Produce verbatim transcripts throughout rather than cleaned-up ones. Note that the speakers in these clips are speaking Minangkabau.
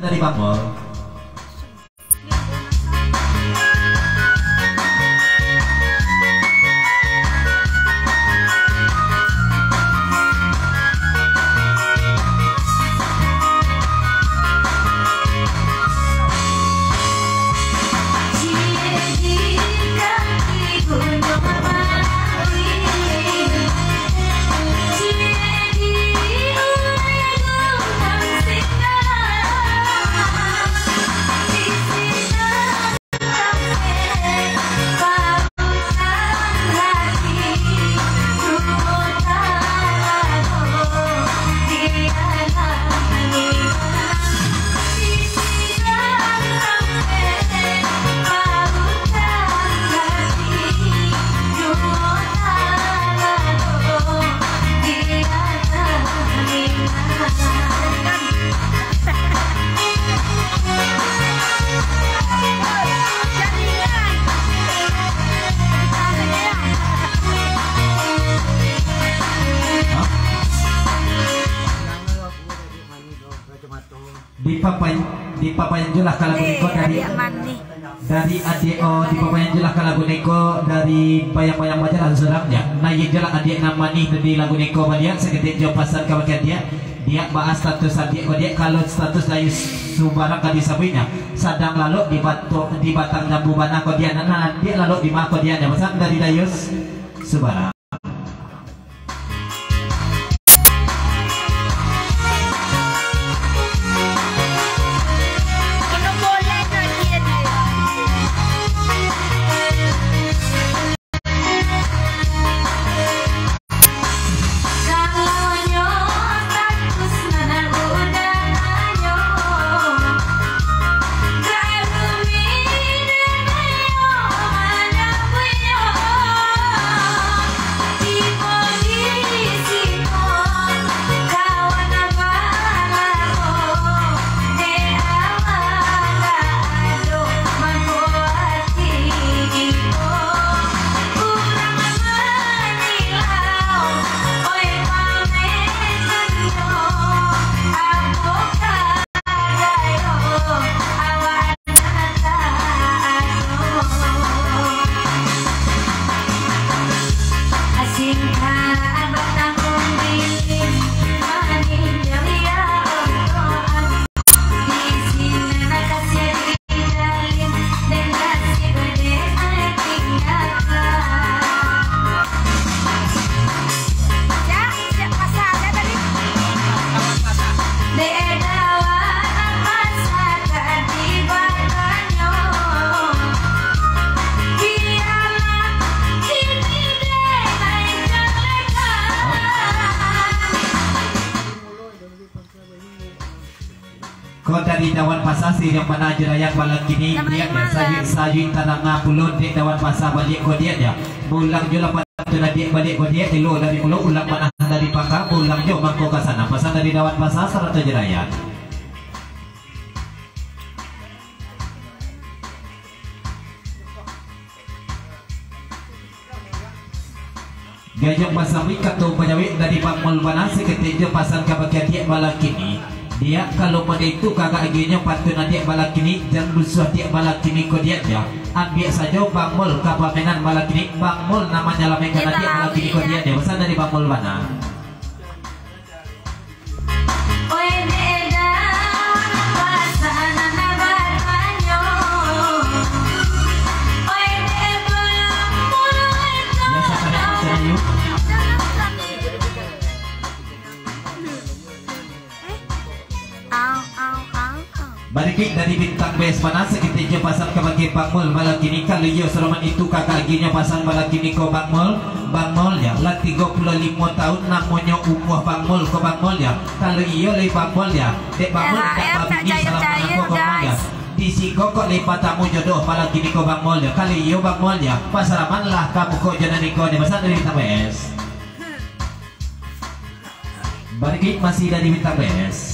dari Bang Mol. Dipapan-, dipapanjang julah ka lagu niko dari, dari adiak, oh, dipapanjang julah ka lagu niko dari bayang-bayang bajalan surang, ya. Nah, iyo julah adiak nan manih di lagu niko, baliak saketek jo pasan ka bagi adiak. Diak, baa status adiak ko, Diak? Kalau status Dayus Subarang ka disabuiknyo, sadang lalok di batu-, di batang jambu bana ko, Diak. Nah, nah, Diak lalok di ma ko, Diak? Nyo pasan dari Dayus Subarang. Ko dari Dawan Pasa, siriang bana jo dayang balakini, Diak, sajuik-sajuik taranga pulo dek Dawan Pasa baliak ko, Diak, yo. Baulang juo lah pantun adiak baliak ko, Diak, elok dari mulo, ulang panah dari pangka, baulang juo mangko ka sana. Pasan dari Dawan Pasa sarato jo dayang. Gayuang basambuik kato panyawek dari Bang Mul bana, saketek juo pasan ka bagi adiak balakini. Diak, kalau model itu kagak agiahnyo pantun adiak balakini, jan rusuah adiak balakini ko, Diak, yo. Ambiak sajo Bang Mul ka pamenan balakini, Bang Mul nan manyalamaikan adiak balakini ko, Diak, yo. Pasan dari Bang Mul bana. Barikik dari Bintang B S bana, saketek juo pasan ka bagi Bang Mul balakini, kalau iyo saroman itu kagak agiahnyo pasan balakini ko Bang Mul, Bang Mul, yo, lah tigo puluah limo taun namonyo umua Bang Mul ko Bang Mul, yo. Kalau iyo lai Bang Mul, yo, dek Bang Mul indak babini, salah manangko ko Bang Mul, yo. Di siko kok lai batamu jodoh balakini ko Bang Mul, yo. Kalau iyo Bang Mul, yo, pasalamanlah ka muko jo nan iko, nyo pasan dari Bintang B S. Barikik masih dari Bintang B S.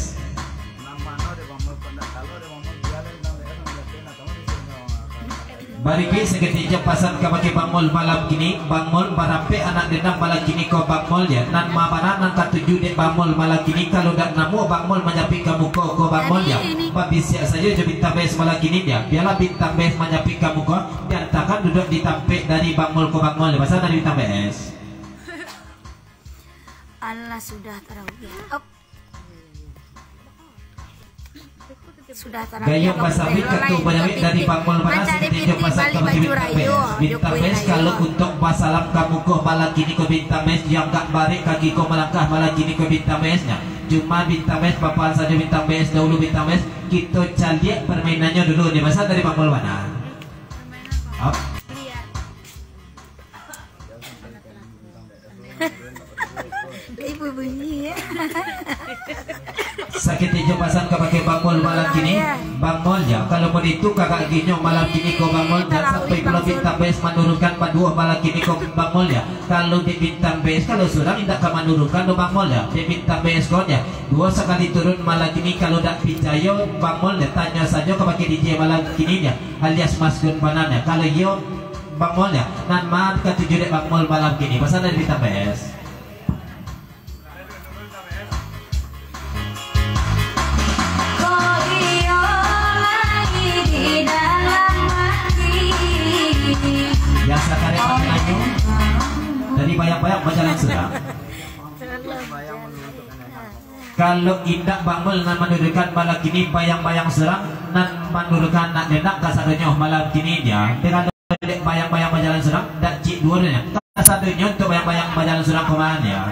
Barikuik saketek jo pasan kabake Bang Mul malam kini. Bang Mul, barampek anak dendang malam kini ko Bang Mul, yo. Nan ma bana nan katuju dek Bang Mul malam kini, kalau dak namuah Bang Mul manjapik ka muko ko Bang Mul, yo. Babisiak sajo jo Bintang Bes malam kini, yo. Bialah Bintang Bes manjapik ka muko, diantakan duduak di tampek dari Bang Mul ko Bang Mul, yo. Pasan dari Bintang Bes. Alah, sudah tarawih. Op. Sudah tarawih. Gayung basambuik kato banyawek dari Bang Mul bana saketek jo pasan kabake Bintang Bes. Bintang Bes, kalau untuak basalam ka muko malam kini ko Bintang Bes, jan agak barek kaki ko malangkah malam kini ko Bintang Bes, nyo. Cuma Bintang Bes, papahan sajo Bintang Bes, dahulu Bintang Bes, kito caliak permainannyo dulu, nyo. Pasan dari Bang Mul bana. Op. Ibu bunyi, yo. Saketek jo pasan kabake Bang Mul malam kini. Bang Mul, yo, kalau mau ditukar kagak ginyo malam kini ko Bang Mul, jan sampai pulo Bintang Bes manurunkan baduo malam kini ko Bang Mul, yo. Kalau dek Bintang Bes, kalau surang indak ka manurunkan doh Bang Mul, yo. Dek Bintang Bes ko, yo, duo sakali turun malam kini, kalau dak picayo Bang Mul, yo, tanyo sajo kabake D J malam kini, yo, alias Mas Gun Banan, yo. Kalau iyo, Bang Mul, yo, nan ma katuju dek Bang Mul malam kini, pasan dari Bintang Bes. Kok iyo lai di dalam hati. Biasa karek pakai lagu. Dari bayang-bayang bajalan surang. Kalau indak Bang Mul nan manurunkan malam kini, bayang-bayang surang nan manurunkan anak dendang kasadonyo malam kini, yo. Kalau dek bayang-bayang bajalan surang, dak cik duo nyo. Kasadonyo untuak bayang-bayang bajalan surang ko mah, yo.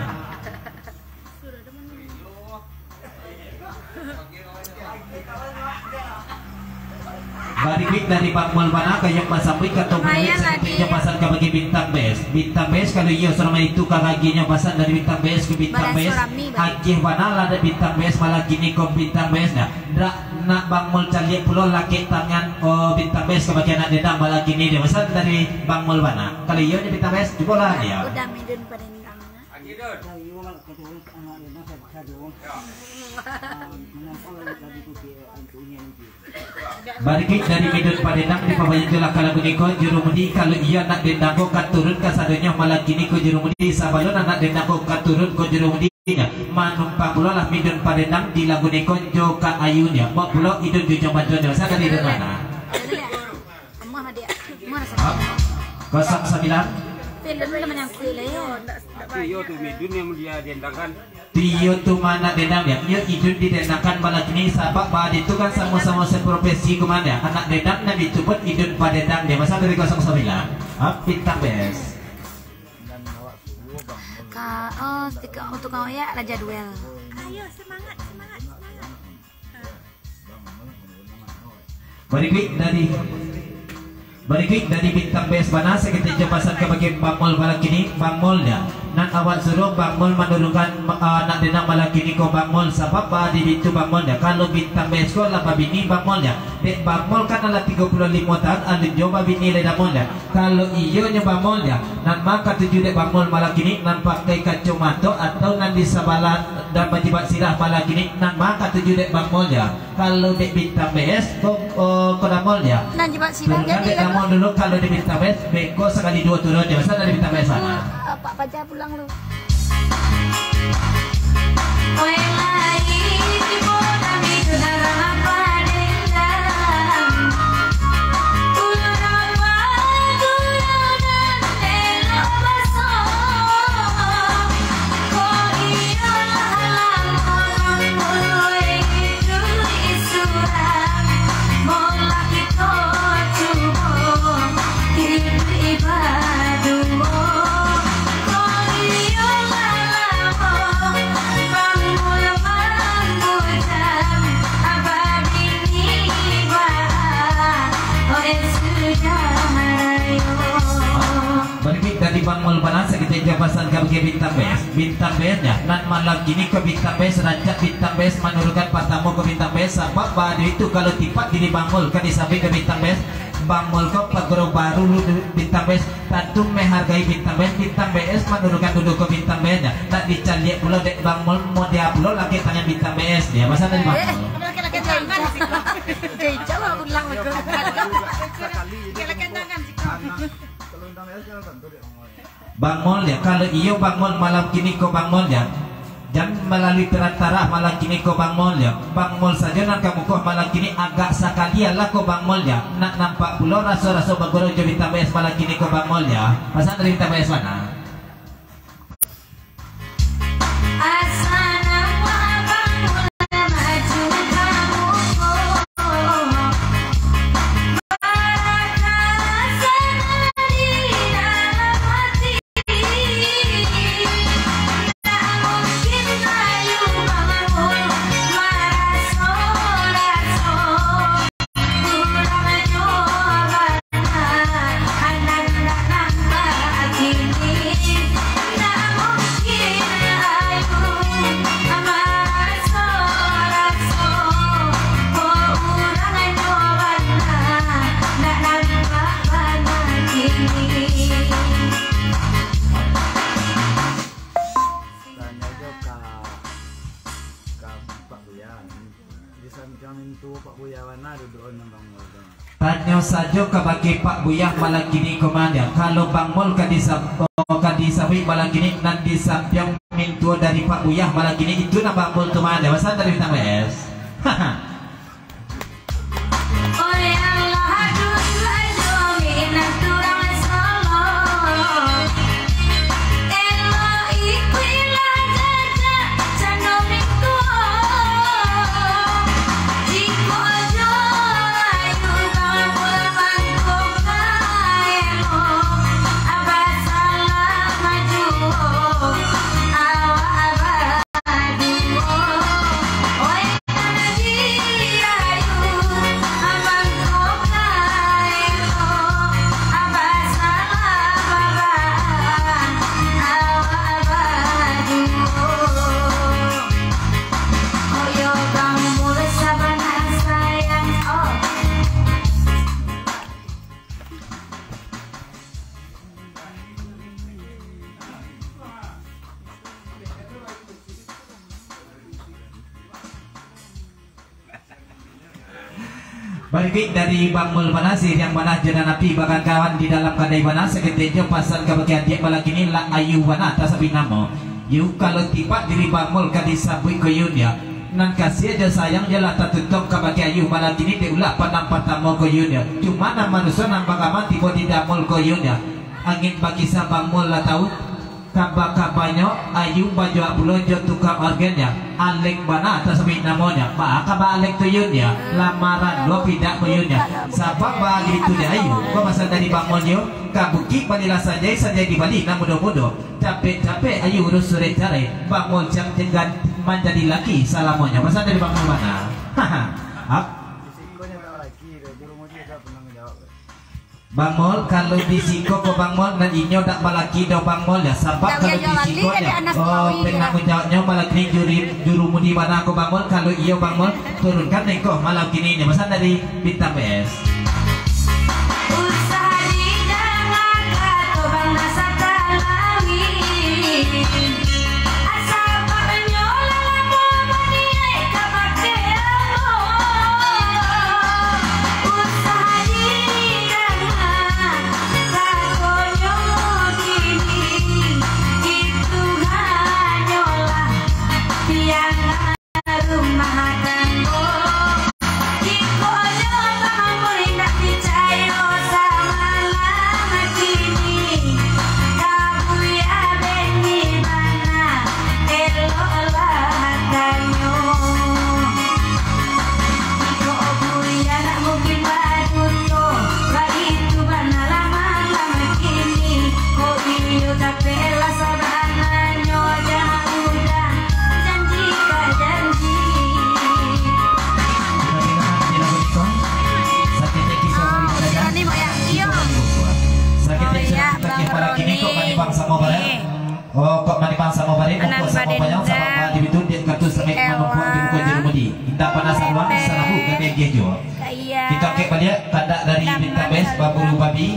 Barikuik dari Bang Mul bana, gayung basambuik kato banyawek saketek jo pasan kabake Bintang Bes. Bintang Bes, kalau iyo surang itu karaginyo pasan dari Bintang Bes ko Bintang Bes. Agiah bana lah dek Bintang Bes malam kini ko Bintang Bes, nah. Dak nak Bang Mul caliak pulo lakek tangan, oh, Bintang Bes kabake anak dendang malam kini, nyo. Pasan dari Bang Mul bana. Kalau iyo nyo Bintang Bes, cubolah, yo. Udah midun padendang. Barikuik dari midun padendang, dipabayantu lah ka lagu niko, jurumudi, kalau iyo anak dendang ko ka turun kasadonyo malam kini ko jurumudi, sabalun anak dendang ko ka turun ko jurumudi, manumpang pulo lah midun padendang di lagu niko jo Kak Ayu nyo. Baok pulo idun jo Ujang Bantuan nyo. Sadari idun bana. Hap. Kosong sambilan. Film tu manyangkut lah, yo. Tapi iyo tu midun yang dia dendangkan. Iyo tu mah anak dendang dia. Iyo idun didendangkan malam kini, sabab baa itu kan samo-samo seprofesi ko mah dia. Anak dendang nan itu pun idun padendang dia. Pasan dari kosong sambilan. Hap, Bintang Bes. Ka, oh, tika-, untuk kau ya, Raja Duel. Ayo, semangat, semangat, semangat. Barikuik dari, barikuik dari Bintang Bes bana, saketek jo pasan kabake Bang Mul malam kini, Bang Mul, yo. Nan awak suruah Bang Mul manurunkan, ma-, ah, anak dendang malam kini ko Bang Mul, sabab baa di itu Bang Mul, yo. Kalau Bintang Bes ko lah babini Bang Mul, yo. Dek Bang Mul kan alah tigo puluah limo taun alun juo babini lai Bang Mul, yo. Kalau iyo nyo Bang Mul, yo, nan ma katuju dek Bang Mul malam kini, nan pakai kacomato atau nan di sabalah dan bajibak sirah malam kini, nan ma katuju dek Bang Mul, yo. Kalau dek Bintang Bes, ko, ko, ko Bang Mul, yo. Nan jibak sirah turunkan jadi dek Bang Mul dulu, kalau dek Bintang Bes, beko sakali duo turun, yo. Pasan dari Bintang Bes bana. Pak Paja pulang lu. Barikuik dari Bang Mul bana, saketek jo pasan kabake Bintang Bes. Bintang Bes, yo, nan malam kini ko Bintang Bes, rancak Bintang Bes manurunkan partamo ko Bintang Bes, sabab baa di itu kalau tipak diri Bang Mul ka disambuik dek Bintang Bes, Bang Mul ko paguru baru lu Bintang Bes, tantu menghargai Bintang Bes, Bintang Bes manurunkan dulu ko Bintang Bes, yo. Dak dicaliak pulo dek Bang Mul, model pulo lakek tangan Bintang Bes, yo. Pasan dari Bang Mul. Jai, jai, jai, jai, ulang lagi. Sakali. Bang Mul yo, kalau iyo Bang Mul malam kini ko Bang Mul yo, jan malalui perantara malam kini ko Bang Mul yo. Bang Mul sajo nan ka muko malam kini, agak sakalian lah ko Bang Mul yo. Nak nampak pulo raso-raso bagurau jo Bintang Best malam kini ko Bang Mul yo. Pasan dari Bintang Best mano? Tanyo jo ka, ka Pak Buya. Di sampiang mintuo Pak Buya bana duduak nan Bang Mul tu. Tanyo sajo kabake Pak Buya malam kini ko mano. Kalau Bang Mul ka disam-, oh, ka disabuik malam kini nan di sampiang mintuo dari Pak Buya malam kini, itu nan Bang Mul tu mano. Pasan dari Bintang Best. Barikuik dari Bang Mul bana, siriang bana jo nan api, bakakawan di dalam kadai bana, saketek jo pasan kabake adiak malam kini, lah ayu bana tasabuik namo. Yu, kalau tipak diri Bang Mul ka disabuik ko Yun yo. Nan kasiah jo sayang yo lah tatutuang kabake ayu malam kini, dek ulah pandang partamo ko Yun yo. Cuma nan manuso nan bagamal tibo di damul ko Yun yo. Angin bakisa Bang Mul lah tau. Kaba-kabanyo ayu bajuak pulo jo tukang orgennyo. Alek bana tasabuik namonyo. Baa kaba Alek tu Yun yo? Lamaran lo pidak ko Yun yo. Sabab baa gitu dek ayu. Ko pasan dari Bang Mul yo. Ka bukik balilah sanjai, sanjai di Bali nan mudo-mudo. Capek-capek ayu urus surek carai, Bang Mul siap tingga manjadi laki salamonyo. Pasan dari Bang Mul bana. Haha. Ap. Bang Mul, kalau di siko ko Bang Mul, nan inyo dak balaki doh Bang Mul yo, sabab kalau di siko yo, oh, penanggung jawabnyo malam kini juri, jurumudi bana ko Bang Mul, kalau iyo Bang Mul, turunkan nengko malam kini nyo. Pasan dari Bintang Best. Usah didanga kato bangsa Salawi, sababnyo lah lamo baniaik kabake Allah. Usah didanga katonyo kini, itu hanyolah piangan rumah tanggo. Jikok nyo Bang Mul indak picayo, samalam kini ka Buya beni bana, eloklah tanyo. Jikok Buya nak mungkin baduto, baitu banalah malam kini. Ko iyo capeklah sabananyo, jan udah janji ka janji. Saketek kisah Oh, cerita si Roni mau yang iyo. Saketek Oh, iya, cerita Bang kisah para kini kok Roni. Manipang samo barek. Iya. Oh, kok manipang samo barek, Anak muko samo Baden payang, sama Dendam. Pak di Bitun, dia kartu sampai Ewa. Manumpuak di muko jurumudi. Indak panas saruang, Tete. Sarabu gadai gejo. Iya. Kita kek baliak, kandak dari Bintang Best, Baburu Babi.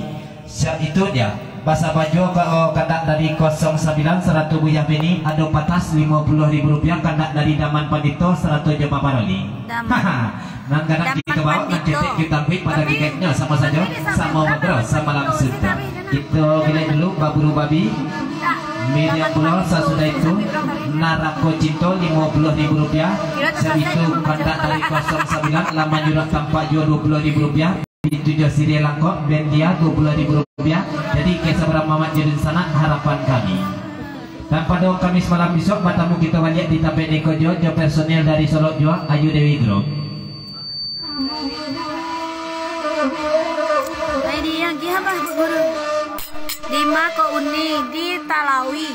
Siap itu dia. Basa bajo ka, oh, kandak dari kosong sambilan, saratu Buya Beni, ado patas limo puluah ribu rupiah, kandak dari Daman Pandito, saratu Joma Baroli. Daman. Haha. Nan gadang Daman kita bawa, nan Pandito. Cetek kita ambil pada Tapi, tiketnya sama tapi saja, ini sama sama sama beras, sama betul. Langsung. Tapi ini Kito gilek dulu, baburu babi. Kemudian pulo sasudah itu, Narako Cinto limo puluah ribu rupiah. Sudah itu, Pandak dari kosong sambilan, Laman Jurak Tampak juo, duo puluah ribu rupiah. Itu jo Sirih Langkok, Bendia, duo puluah ribu rupiah. Jadi, Kaisar Muhammad Jadun Sanak, harapan kami. Dan pado Kamis malam bisuak, batamu kito baliak di tampek niko juo, jo personil dari Solok juo, Ayu Dewi Group. Ai, di yang gih abah, Guru. Di ma ko uni, di Talawi.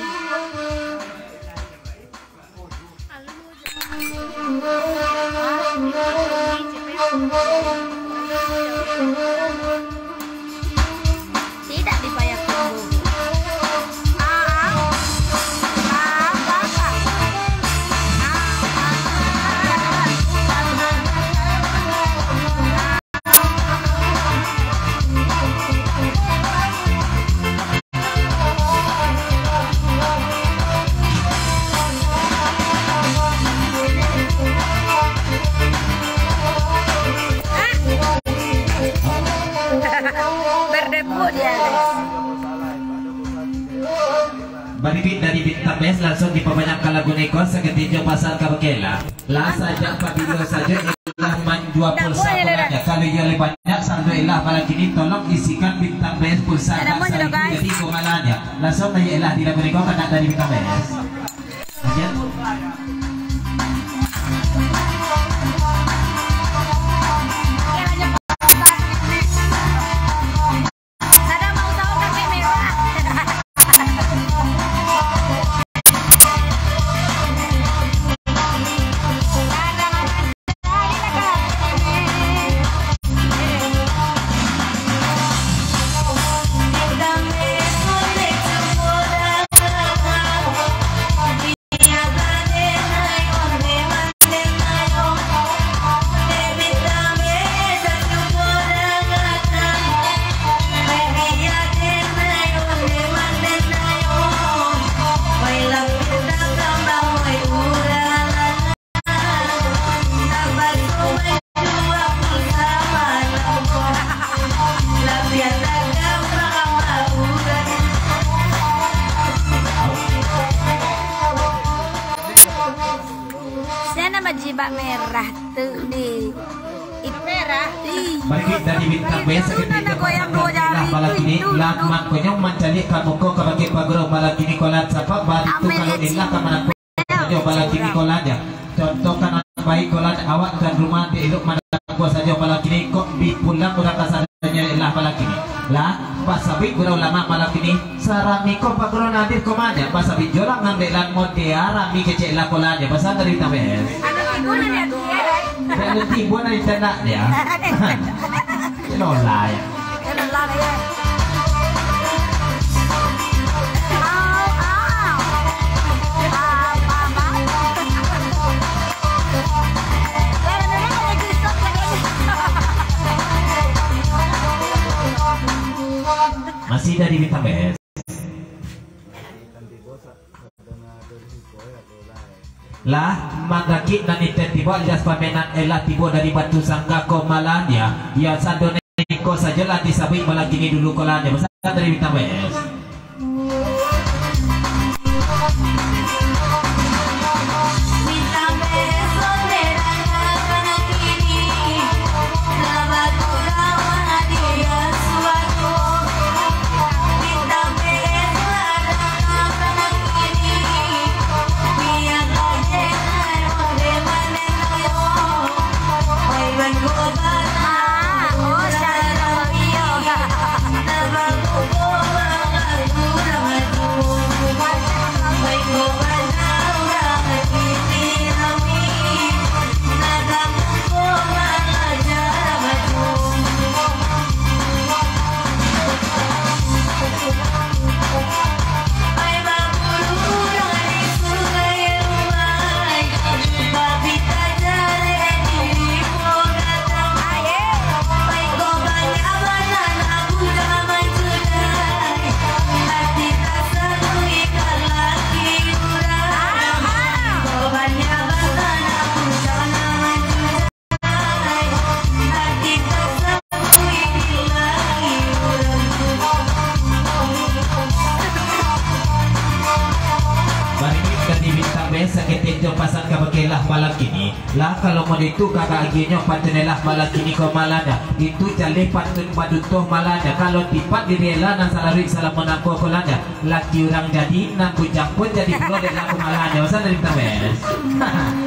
Tidak dibayar. Ah, ah. Ah, ah, ah. Ah, ah. Berdebuk dia, guys. Baribik dari Bintang Best, langsung dipabanyak ka lagu niko, saketek jo pasal ka bakeh lah. Lah sajak pabilo sajo Elah manjua pulsa ko banyak. Kalau iyo lai banyak saldo Elah balakini, tolong isikan Bintang Best pulsa. Jadi ko malah aja. Langsung aja Elah di lagu niko, kanak dari Bintang Best. Aja. Sadang mau tahu kakek merah. Siapa nama jibak merah tu ni? Merah. Ih. Bagi dari Bintang Best, itu saketek nanda goyang dua jari, lah balakini, itu, lah itu. Makonyo mancaliak ka muko ka bakeh pagurau balakini kolan, sabab bari tu kalau Elah ka manakua. Sajo balakini kolan ja. Contoh ka nan baik kolan, awak tuan rumah di elok manakua sajo balakini, kok bi pulang urang ka sadonyo Elah balakini. Lah, basabuik gurau lama balakini, sarami ko pagurau nadir ko manya, basabuik jolang ngambek lan modea rami kecek Elah kolan ja, pasan dari Bintang Best. Anu timbun nan di ateh, eh? Anu timbun nan di tanah dia. Lola ya. Masih dari Bintang Best. Lah, manggakik nan inten tibo, alias pamenan Elah tibo dari Batu Sangga ko malah dia. Iyo sadonyo ko sajo lah disabuik balakini dulu kolan ja. Pasan dari Bintang Best. malam kini. Lah, kalau model itu kagak agihnyo pantun elah malam kini ko malam nyo. Itu jaleh pantun baduto malam nyo. Kalau tipak diri elah nan salaruik salamo nangko ko lah nyo. Laki urang jadi, nan bujang pun jadi pulo dek lah ko malam nyo. Masa dari Bintang Best.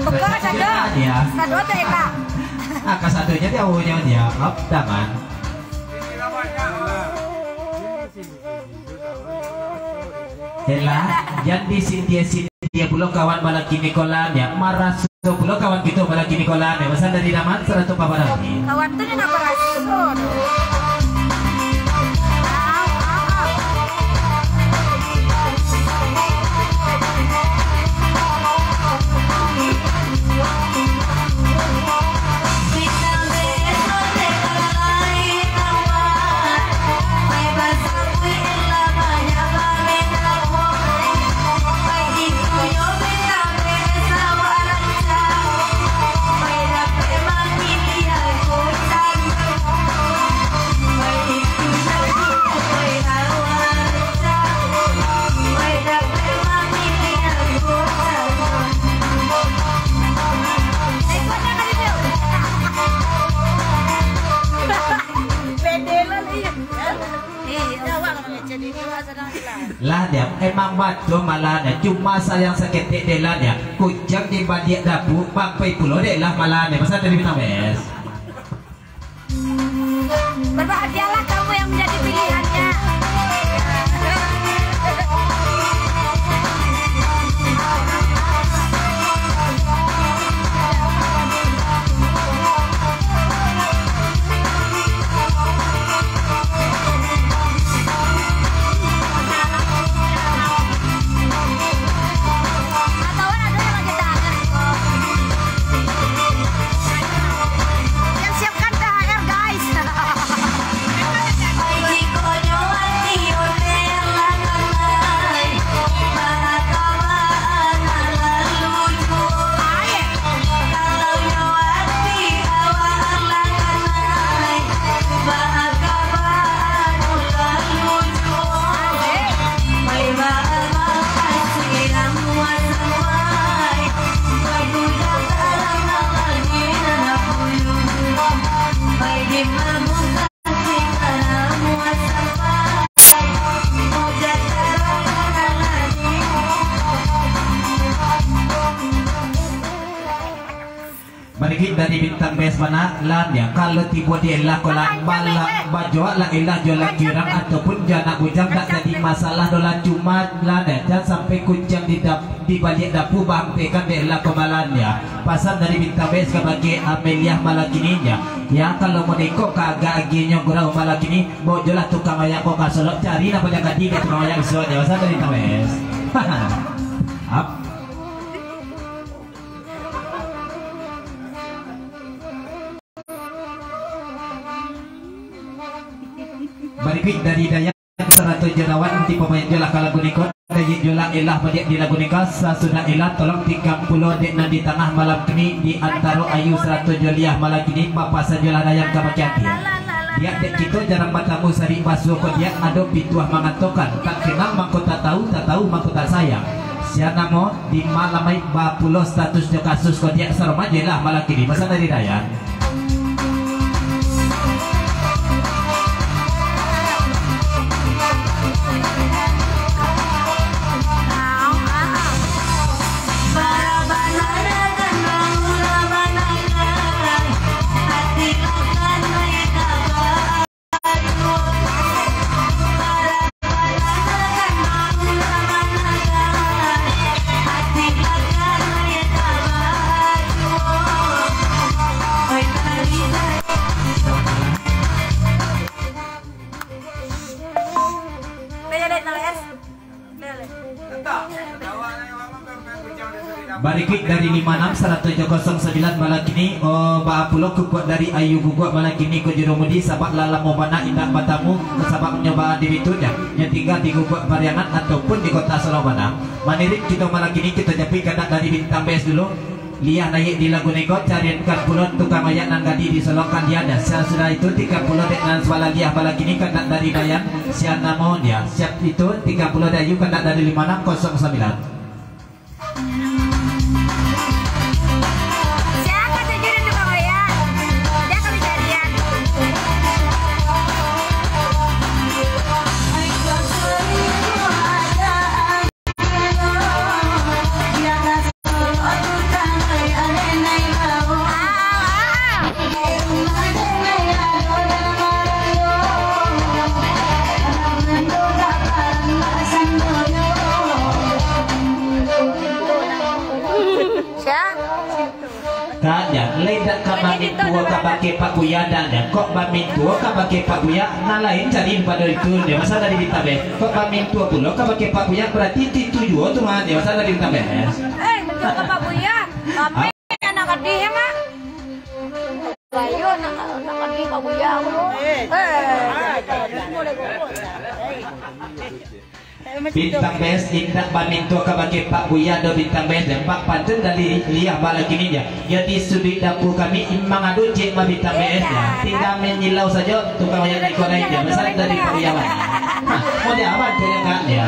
Bukan, sado. Dia. Sado tu elah. Ah, kasadonyo di awalnyo dia. Up, daman. Elah, jan disindia-sindia pulo kawan malam kini ko lah nyo. Maraso pulo kawan kito malam kini ko lah nyo. Pesan dari Daman sarato Papa Daman. Kawan tu nyo nak maraso. Lah dia, emang batua malah dia, cuma sayang saketek dek lah dia. Kuciang di baliak dabu, bampai pulo dek lah malah dia. Pesan dari Bintang Best. Berbahagialah kamu yang menjadi pilihannya. Yang siapkan T H R, guys. Barikik dari Bintang Best bana, lah dia. Kalau tibo di elah ko lah, balah bajoak lah elah jo laki urang ataupun jo anak bujang, tak jadi masalah doh lah. Cuma lah dia, jan sampai kuciang di dap-, di baliak dabu, baampekan dek elah ko malam dia. Pasan dari Bintang Best kabake Amelia malam kini dia. Yang kalau mau dengkok ka agak agihnyo gurau malam kini, baok jolah tukang ayak ko ka Solok, cari napa dia gadi dek tukang ayak bisuak dia. Pasan dari Bintang Best. Ap. Barikik dari Dayak sarato jo Dawan, nanti pamain jolah ka lagu niko. Dayak jolah elah baliak di lagu niko. Sasudah elah, tolong tikam pulo dek nan di tangah malam kini, di antaro Ayu sarato jo Liah malam kini, bapasan jolah dayang ka bakian dia. Diak dek kito jarang batamu, sarik basuo ko diak, ado pituah mangatokan, tak kenal mangko tak tahu, tak tahu mangko tak sayang. Sia namo di malam ai bapulo status jo kasus ko diak, saroma jolah malam kini. Pasan dari Dayan. Barikik dari lima enam sarato jo kosong sambilan malam kini, oh, baa pulo kukuak dari Ayu Guguak malam kini ko Jurumudi, sabab lah lamo bana indak batamu, sabab nyo baa di Bitunya, nyo tingga di Guguak Pariangan ataupun di Kota Solok bana. Manirik kito malam kini, kito japuik kandak dari Bintang Best dulu. Liah naiak di lagu niko, cariankan pulo tukang ayak nan gadi di Solok ka diak. Sasudah itu, tikam pulo dek nan sabalah Liah malam kini, kandak dari Dayan, sia namo dia. Siap itu, tikam pulo dek Ayu, kandak dari lima enam kosong sambilan. Lai dak ka mamintuo kabake Pak Buya dak nyo. Kok mamintuo kabake Pak Buya, nan lain cari daripado itu nyo. Masa dari Bintang Band. Kok mamintuo pulo kabake Pak Buya, berarti itu juo tu mah nyo. Masa dari Bintang Band. Eh, mintuo ka Pak Buya. Kami anak gadih ya, Mak? Ayo, anak, anak gadih Pak Buya. Eh. Bintang Best indak bamintuo kabake Pak Buya doh, Bintang Best, dek Pak pantun dari Liah Balakini ja. Jadi suduik dapua kami imang ado cek mah, Bintang Best, ya. Tingga manyilau sajo tukang wayang Nikolai ja. Pesan dari Pak Buya, Wan. Nah, mau diawan tu ya, Kak, ya.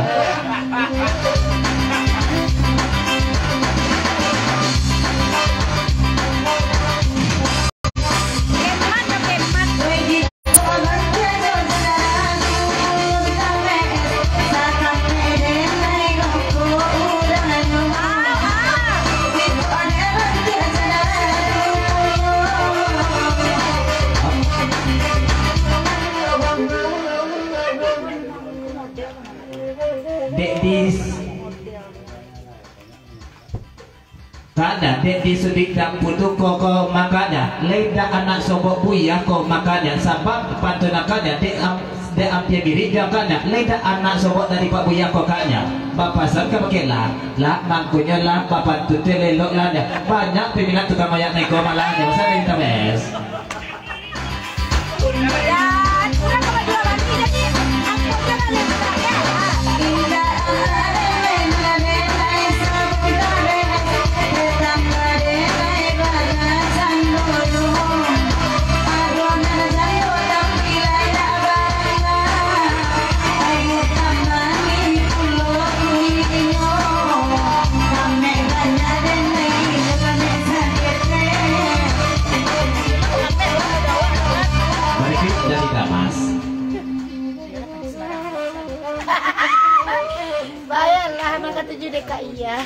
Dek dis. Kada, dek di suduik dapua tu ko, ko makanya, lai dak anak sobok Buya ko makanya, sabab pantun akanya, dek am-, dek ampia mirip jo akanya, lai dak anak sobok dari Pak Buya ko akanya. Bapasan kabake lah, lah, mangkonyo lah, bapantun tu elok lah, dah. Banyak peminat tukang mayak nai ko malah, dah. Masa dari Tabes. Barikuik dari Damas. Bayarlah, mangkatuju dek Kak Iya.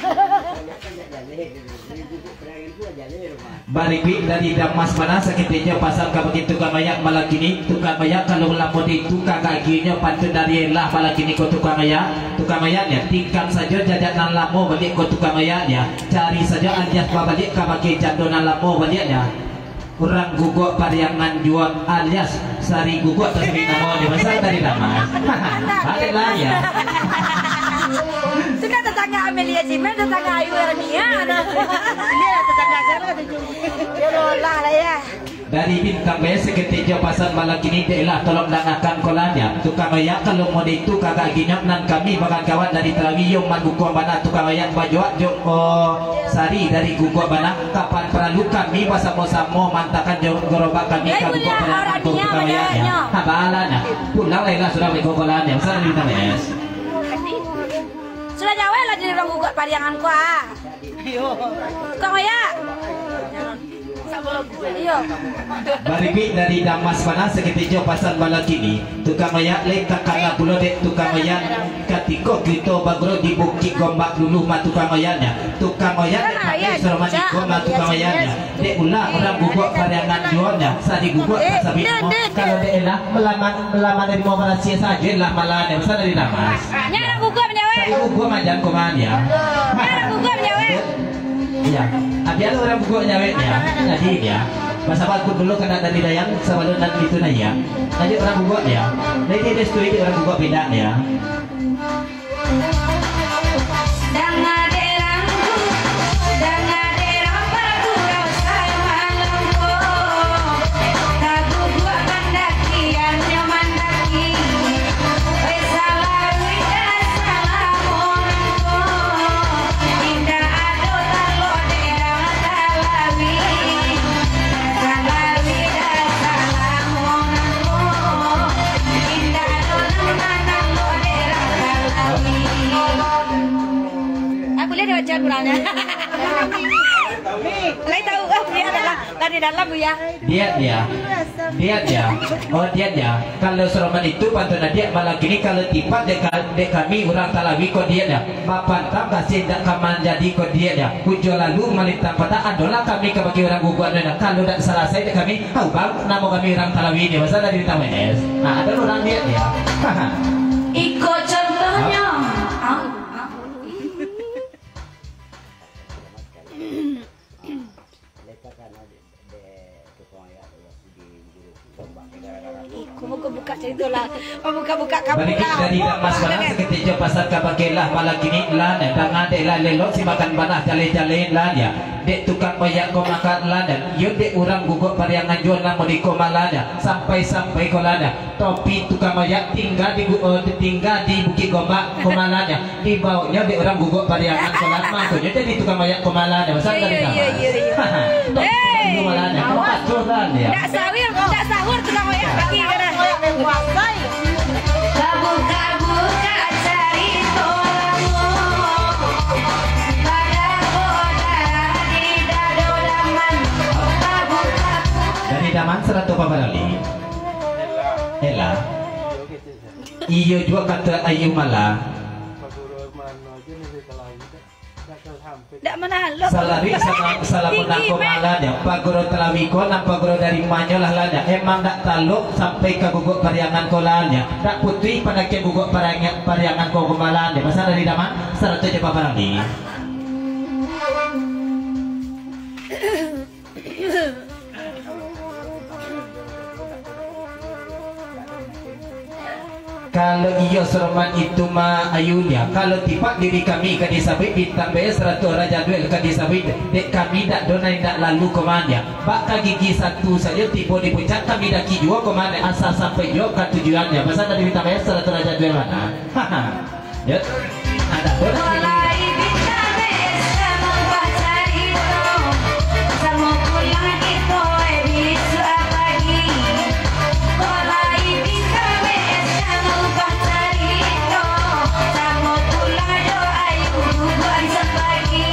Barikuik dari Damas, mana saketek jo pasan kabake tukang mayak malam kini. Tukang mayak, kalau lamo di tukang kakinyo, pantun dari elah malam kini ko tukang mayak. Tukang mayak nyo, tikam sajo jajak nan lamo baliak ko tukang mayak nyo. Cari sajo alias babaliak kabake jando nan lamo baliak nyo. Urang Guguak Pariangan juo alias Sari Guguak, tasari namo di masa dari Damas. Baliaklah ya. Sudah tetangga Amelia Gmail, tetangga Ayu Ernia, nah. Iya, tetangga saya lah, tujuh. Ya, lah, lah, ya. Dari Bintang Best, saketek jo pasan malam kini, dek lah, tolong dangakan kolanya. Tukang mayak, kalau mode itu kagak ginyok, nan kami bakal kawan dari Tarawi, yo mandukuang bana tukang mayak bajuak jo, oh, Sari dari Guguak bana. Kapan paralu kami basamo-samo mantakan jo-, gorobak kami ka Guguak bana, tukang mayak, ya. Ha, balah, nah. Pulang lah, lah, sudah baik kokolan, ya. Masa dari Bintang Best. Sudah jawab lah jadi urang Guguak Pariangan ko, ah. Tukang mayak. Iyo. Barikuik dari Damas, mana saketek jo pasan malam kini. Tukang mayak, lai takana pulo dek tukang mayak. Katiko kito bagro di Bukik Gombak dulu mah tukang mayaknyo. Tukang mayak dek pakai soroman iko mah tukang mayaknyo. Dek ulah urang Guguak Pariangan juonyo, Sari Guguak tasabik mo. Kalau dek elah, melaman, melaman dari mo barasiah sajo lah malah, dek pesan dari Damas. Nyo urang Guguak manjawek. Sari Guguak majan koman ya. Nyo urang Guguak manjawek. Ya, apian urang Guguak nyawek ya. Jadi ya, basabak aku dulu kena dari Dayan, sabalun nan itu nah ya. Lanjut urang Guguak ya. Lagi dia setuju urang Guguak pindah ya. Aku lihat dia baca Qurannya. Lai tahu kan dia adalah dari dalam, Bu, ya. Diak dia. Diak dia. Oh, diak dia. Kalau soroman itu pantun diak, malam kini kalau tipat dek ka-, dek kami urang Talawi ko diak dia. Bapantang kasih dak ka manjadi ko diak dia. Ujo lalu malintang patah, adolah kami kabake urang Guguak nyo. Kalau dak salasai dek kami, hau bang, namo kami urang Talawi ni. Masa dari Tames. Nah, ado urang diak dia. Iko contohnyo. Au, au. Lekakan aja. Buka-buka carito lah. Mambuka-buka kabua. Barikik dari Damas bana, saketek jo pasan ka bakeh lah, malam kini lah nyo. Danga dek lah lelok, si makan bana, jaleh-jaleh lah nyo. Dek tukang oyak ko makan lah nyo. Yo dek urang guguak pariangan juo namo di ko malah nyo. Sampai-sampai ko lah nyo. Tapi tukang oyak tingga di gu-, eh, tingga di Bukik Gombak ko malah nyo. Dibaonyo dek urang guguak pariangan ko lah, mangkonyo jadi tukang oyak ko malah nyo. Pasan dari Damas. Iyo, iyo, iyo, iyo. Hei. Ko malah nyo. Awas. Tempat curhat nyo. Ndak sahur, ndak sahur tukang oyak pagi ko lah. Kabuka-buka carito lamo, badabodah di dado Daman. Kabuka-buka. Dari Daman sarato Papa Dali. Ella. Iyo juo kato Ayu malah. Ndak manahan lo. Salarik sama, salamun nako malah nyo. Paguro talawi ko, nan paguro dari manyo lah lah nyo. Emang ndak talok sampai ka guguak pariangan ko lah nyo. Ndak putuih pandakian guguak pariangan, pariangan ko malah nyo. Pasan dari Daman, sarato jo Papa Dali. Kalau iyo saroman itu mah Ayu nyo, kalau tipak diri kami ka disabuik, Bintang B S sarato Raja Duel ka disabuik, dek kami dak do nan indak lalu ko malah nyo. Bak ka gigi satu sajo tibo di puncak, kami daki juo ko malah nyo, asa sampai juo ka tujuan nyo. Pasan dari Bintang B S sarato Raja Duel mah. Yo. Anak bola. Mulai bintang B S ka mangubah carito. Samo pulang kito, eh, bisuak pagi. Mulai bintang B S ka mangubah carito. Samo pulang jo Ayu guguak bisuak pagi.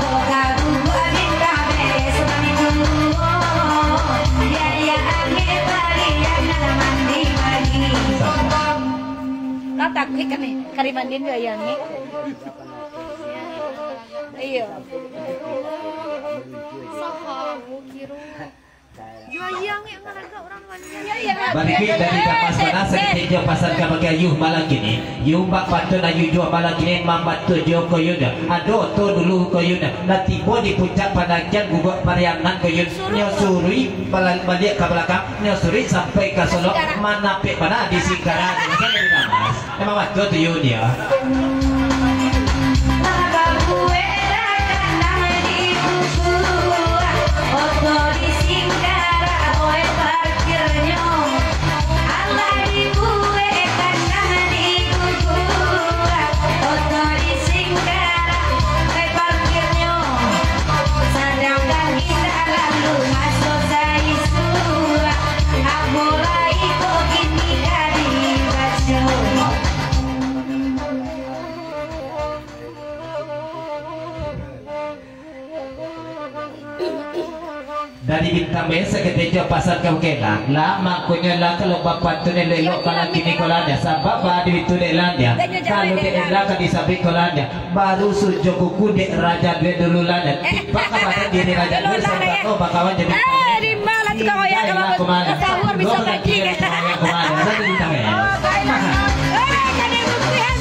Buka guguak bintang B S mami tunggu. Biar dia angin baliak nan mandi pagi. Lah takuik kan ni, kari mandian jo ayang ni. Iyo. Saha, kiro. Jo ayang ni, ngaragak urang mandian. Barikik dari Damas bana, saketek jo pasan ka bakeh Ayu malam kini. Yo bak pantun Ayu juo malam kini, mambantu jo koyun. Ado oto dulu koyun. Lah tibo di puncak pandakian guguak pariangan koyun. Nyo suruik bala-, baliak ka balakang. Nyo suruik sampai ka Solok, manapek bana di Singkarak. Emang batua tu, Yun, yo. Sadangkan indak lalu maso saisuak, apo lai kok kini ka dibaco. Dari Bintang B S saketek jo pasan ka bakeh Ella. Lah, mangkonyo Ella kalau bapantun elok-elok malam kini ko lah nyo. Sabab baa di itu dek Ella nyo. Kalau dek Ella ka disabuik ko lah nyo. Baru sujo kuku dek Raja Duel dulu lah nyo. Tipak ka badan diri Raja Duel, sarato bakawan jadi. Eh, di ma lah tukang oyak kalau sahur bisuak pagi. Tukang oyak ko lah nyo. Satu Bintang B S. Eh, jadi bukti, eh,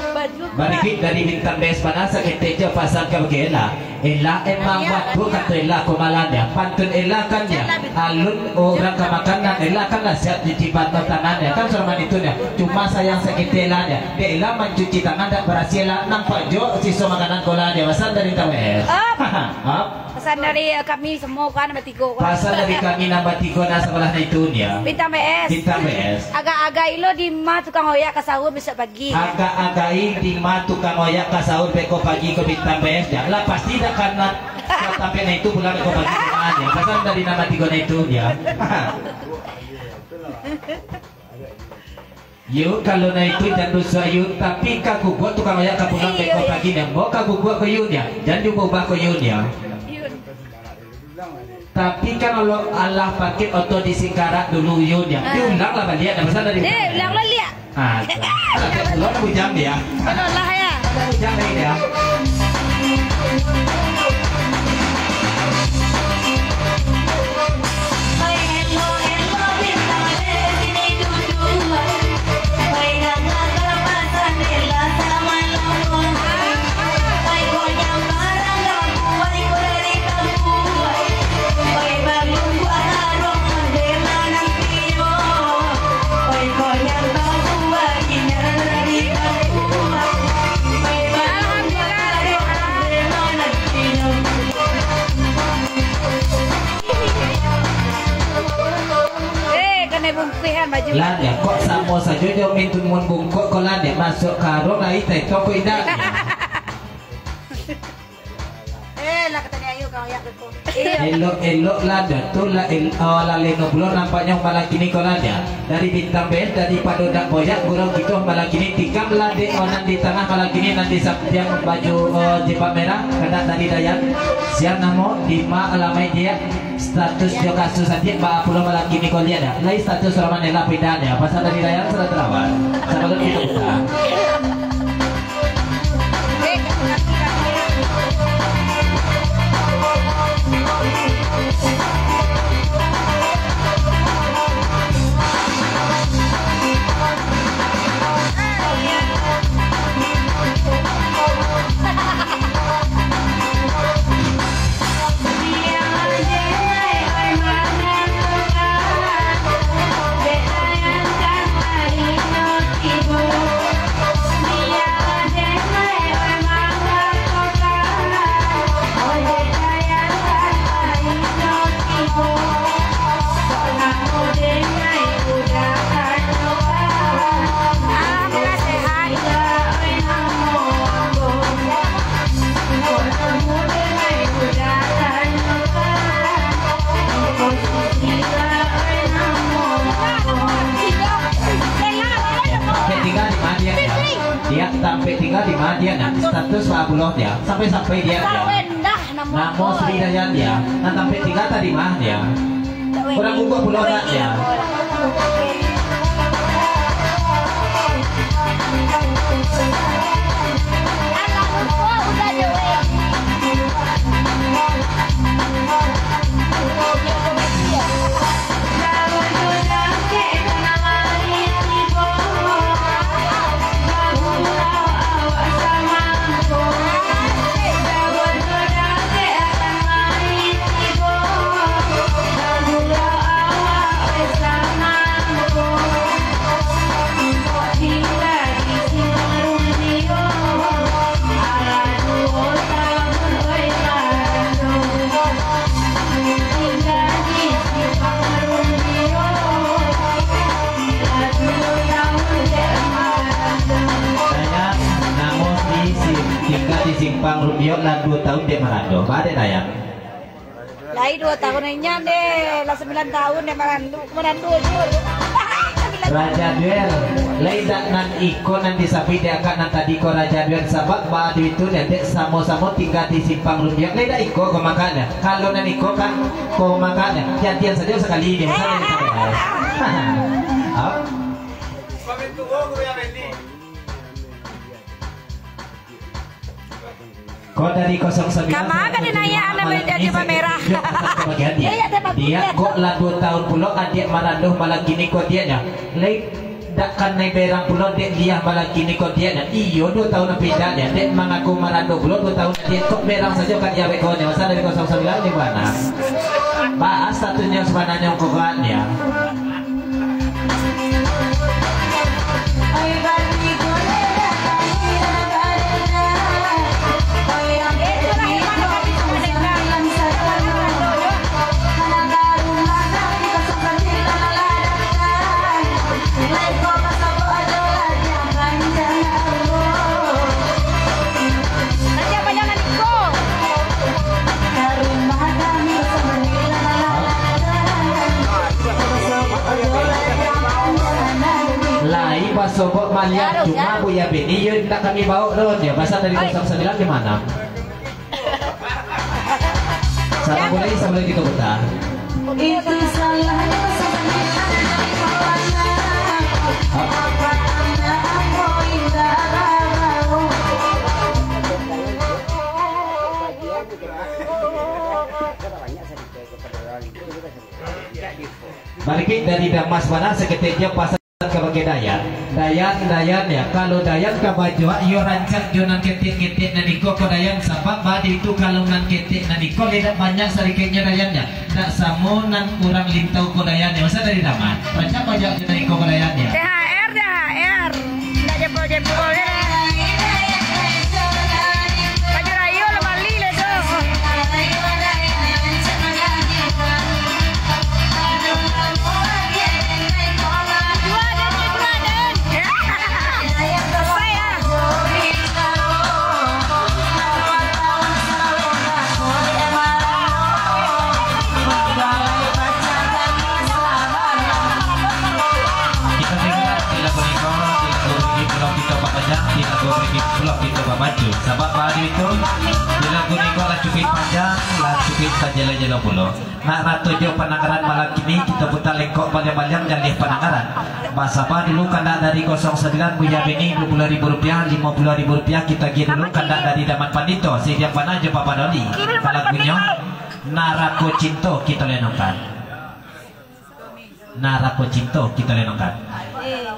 baju. Barikik dari Bintang B S bana, saketek jo pasan ka bakeh Ella. Ella emang batua kato Ella ko malah nyo. Pantun Ella kan nyo, alun urang ka makan, nan Ella kan lah siap cuci tangan nyo. Kan saroman itu nyo. Cuma sayang saketek Ella nyo. Dek Ella mancuci tangan dak barasiah lah, nampak jo siso makanan ko lah nyo. Pasan dari Bintang B S. Op. Op. Pasan dari, eh, kami semua kan, batigo kan. Pasan dari kami nan batigo nan sabalah itu nyo. Bintang B S. Bintang B S. Agak-agak ilo di ma tukang oyak ka sahur bisuak pagi. Agak-agak di ma tukang oyak ka sahur beko pagi ko Bintang B S nyo. Lah pasti dak kana. Tapi na itu pulang beko pagi ko nyo. Pasan dari nan batigo nan itu nyo. Yu, kalau na itu jan rusuah, Yu. Tapi ka guguak tukang oyak ka pulang beko pagi nyo. Ambo ka guguak ko, Yu, nyo. Jan diubah-ubah ko, Yu, nyo. Tapi kan, kalau alah pakai oto di Singkarak dulu, Yu, nyo. Diulang lah baliak, dah pasal dari Deh, ulang lah liak. Ah, tak. Alah, pulang bujang dia. Kalau lah, ya. Bujang dia. Eh, kanai bungkuihan baju. Lah, ya, kok samo sajo jo mintu mun bungkuk ko lah, dek masuak karung lai, tai toko indak. Eh, lah katanya, ayo, kau yak beko. Elok-elok lah, dah tu lah, el-, oh, lah leno pulo nampaknyo malam kini ko lah, dah. Dari bintang band, daripado dak boyak, gurau kito malam kini, tikam lah dek, oh, nan di tangah malam kini, nan di sampiang baju, oh, jilbab merah, kandak dari Dayan. Siang namo, di ma alamaik dia, status jo kasus adiak, ba pulo malam kini ko liak dah. Lai status roman ela pindahan ya, pasal dari Dayan sudah terawan. Sabagai kita buka. Tampek tingga di ma dia, ya? Dia tampek tingga di ma dia, nah, status Pak Abdullah dia. Sampai-sampai dia, ya. Namo Sri Dayan dia. Nah, tampek tingga tadi ma dia. Kurang guguak pulo nak dia. Dayan, namo Sri, tingga di Simpang Rumbio, lah duo tahun dek marando. Ba dek Dayan? Lai duo tahun inyan deh, lah sambilan tahun dek marando, marando juo. Raja Duel, lai dak nan iko nan disabuik dek akak nan tadi ko, Raja Duel, sabab ba duit tu dek, dek samo-samo tingga di Simpang Rumbio. Lai dak iko ko makaknyo. Kalau nan iko kan ko makaknyo, jantian sajo sakali dek. Hah? Ko dari kosong sambilan. Kama ka dinayak anak malam jadi ini pamerah. Yo, asal kebagian dia. Iya, iya, dia bagus. Dia kok lah duo tahun pulo adiak marando malam kini ko diaknyo. Lai dak kanai berang pulo dek liah malam kini ko diaknyo. Iyo, duo tahun pindah dia. Dek mangaku marando pulo duo tahun dia kok berang sajo ka dia bekonyo. Asal dari kosong sambilan di mana? Bahas statusnyo sabananyo ko kan dia. Sobok maliang, cuma Buya Beni yo indak kami baok doh, yo. Pasal dari kosong sembilan di mana? Salam boleh, salam boleh kita putar. Itu salahnya kosong sembilan dari mana? Apa namanya, aku indak tahu. Barikik dari Damas bana saketek jo pasal. Kabake Dayan. Dayan, Dayan, yo. Kalau Dayan ka bajuak, iyo rancak jo nan ketek-ketek nan iko ko Dayan, sabab baa di itu kalau nan ketek nan iko lai dak banyak sadikiknyo Dayan, yo. Dak samo nan urang Lintau ko Dayan, yo. Masa dari Daman, rancak bajuak jo nan iko ko Dayan, yo. T H R, T H R. Ndak jempol-jempol, yo. Baju rayo lah bali lah tu. Dua den, dua den. Selesai lah. Kito tingga di lagu niko, di lagu Barikik Pulau Kito Bapanjang, di lagu Barikik Pulau Kito Bamaju. Sabab baa di itu, di lagu niko lah cukuik panjang, lah cukuik tajelo-jelo pulo. Nak rato jo pandangaran malam kini, kito putar lengkok baliang-baliang jaleh pandangaran. Basaba dulu kandak dari kosong sembilan Buya Beni, dua puluh ribu rupiah, limo puluh ribu rupiah, kito agiah dulu kandak dari Daman Pandito, Siriang Bana jo Papa Doli. Lagunyo, Narako Cinto kito lenongkan. Narako Cinto kito lenongkan.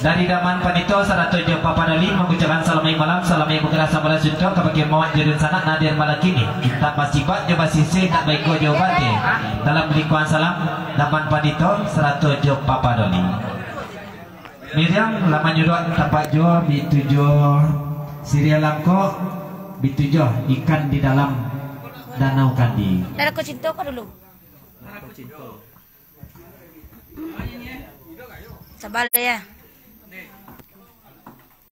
Dari Daman Pandito sarato jo Papa Doli mangucapkan salamaik malam, salamaik bagerak, sambah suntuang kabake mamak jo dunsanak nan hadir malam kini. Indak basibak jo basisih, indak baiko jo bateh. Dalam lingkuang salam, Daman Pandito sarato jo Papa Doli. Miriam lah manyuruak tampak juo, bitujuah siriah langkok, bitujuah ikan di dalam danau Kandi. Narako Cinto ko dulu. Saba lo, yo.